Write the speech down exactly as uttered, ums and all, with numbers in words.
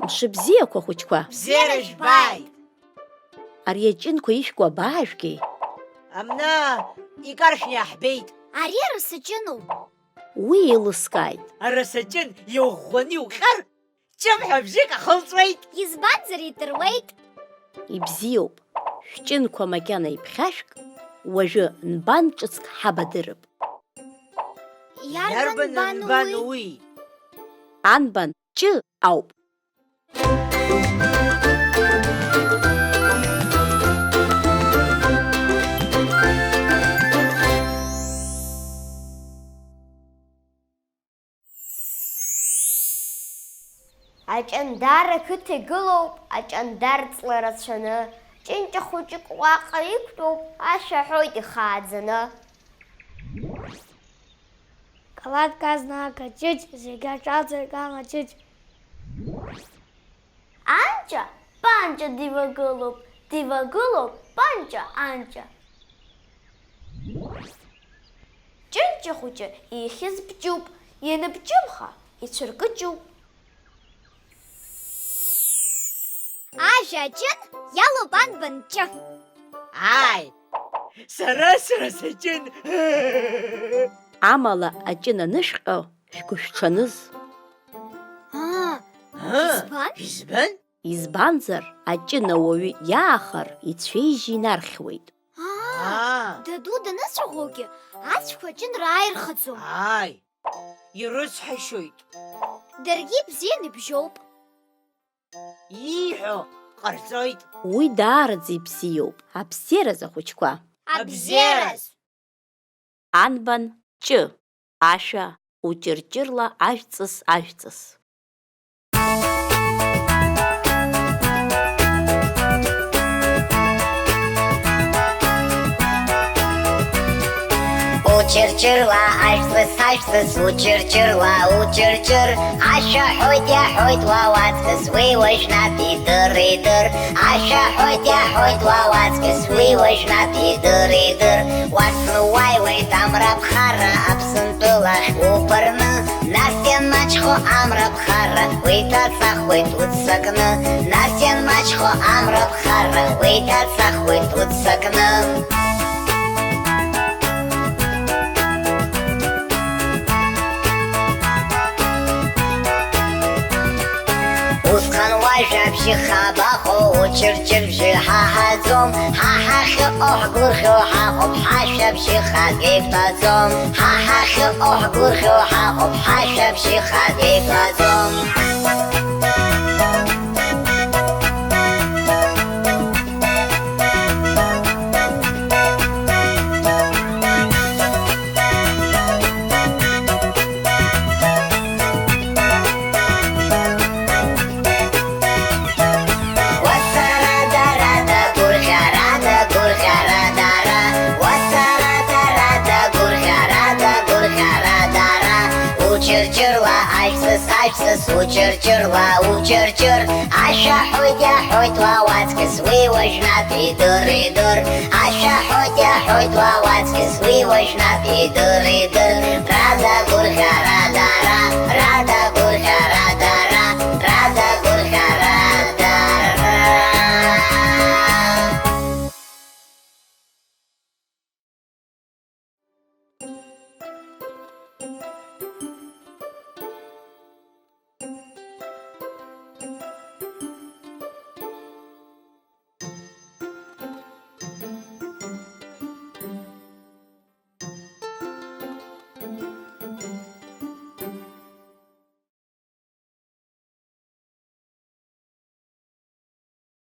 Мшыбзиақәа, хәыҷқәа! Бзиара жәбааит! Ари аҷынқәа ишәкуа абаажәгеи? Амна икаршәны иаҳбеит. Ари араса ҷыноуп. Уи еилыскааит. Араса ҷын иӷәӷәаны иуҟьар, ҷымҳәа бжьык ахылҵуеит. Избанзар идыруеит. Ибзиоуп. Шәҷынқәа макьана иԥхьашәк, уажәы нбан ҿыцк ҳабадырып. Иарбан нбан уи? Анбан ҷы ауп. Аҷандар ақыҭа игылоуп, аҷандар ҵла рацәаны, ҷынҷа хәыҷык уаҟа иқәтәоуп, ашәа аҳәоит ихааӡаны. Калаҭк азна агаҷыҷ, зегь аҿалҵоит амаҷыҷ. Анҷа, панҷа дивагылоуп, дивагылоуп панҷа анҷа. Ҷынҷа хәыҷы ихьыз бҷуп, ианыбҷымха, ицәыркыҷуп. Ажәа аҷын иалоуп анбан ҷы. Ааи, сара сара саҷын. Амала аҷын анышәҟьо шәгәышәҽаныз. Аа, Аа, избан? Избан? Избанзар, аҷын ауаҩы иаахар, ицәеижь инархьуеит. Аа, Аа. Даду даныцәаӷәогьы, ацәқәа аҷын рааирхаӡом. Ааи, ирыцҳашьоит. Даргьы ибзианы ибжьоуп. Ииҳәо ҟарҵоит. Уи даараӡа ибзиоуп, абзиараз ахәыҷқәа. Абзиараз! Анбан ҷы, ашәа, уҷырҷырла ажәҵыс, ажәҵыс. Учырчыруа ажәҵыс, ажәҵыс, учырчыруа, учырчыр. Ашәа ҳәоит, иаҳәоит уа уаҵкыс, уи уажәнатә идыр, идыр. Ашәа ҳәоит, иаҳәоит уа уаҵкыс, уи уажәнатә идыр, идыр. Уацны уааиуеит амра ԥхара, Аԥсынтәылахь убарны. Нас ианмаҷхо амра ԥхара, уеиҭацахуеит уццакны. Нас ианмаҷхо амра ԥхара, уеиҭацахуеит уццакны. Усҟан уажәабжьы хабахо, учырчырбжьы ҳаҳаӡом, ҳа ҳахьыҟоу ҳгәырӷьо ҳаҟоуп, ҳашәабжьы хак еиқәтәаӡом, ҳа ҳахьыҟоу ҳгәырӷьо ҳаҟоуп, ҳашәабжьы хак еиқәтәаӡом. Уасарада-рада, гәырӷьарада, гәырӷьарадара. Уасарада-рада, гәырӷьарада, гәырӷьарадара. Учырчыруа ажәҵыс, ажәҵыс, учырчыруа, учырчыр. Ашәа ҳәоит, иаҳәоит уа уаҵкыс, уи уажәнатә идыр, идыр. Ашәа ҳәоит, иаҳәоит уа уаҵкыс, уи уажәнатә идыр, идыр. Рада, гәырӷьара.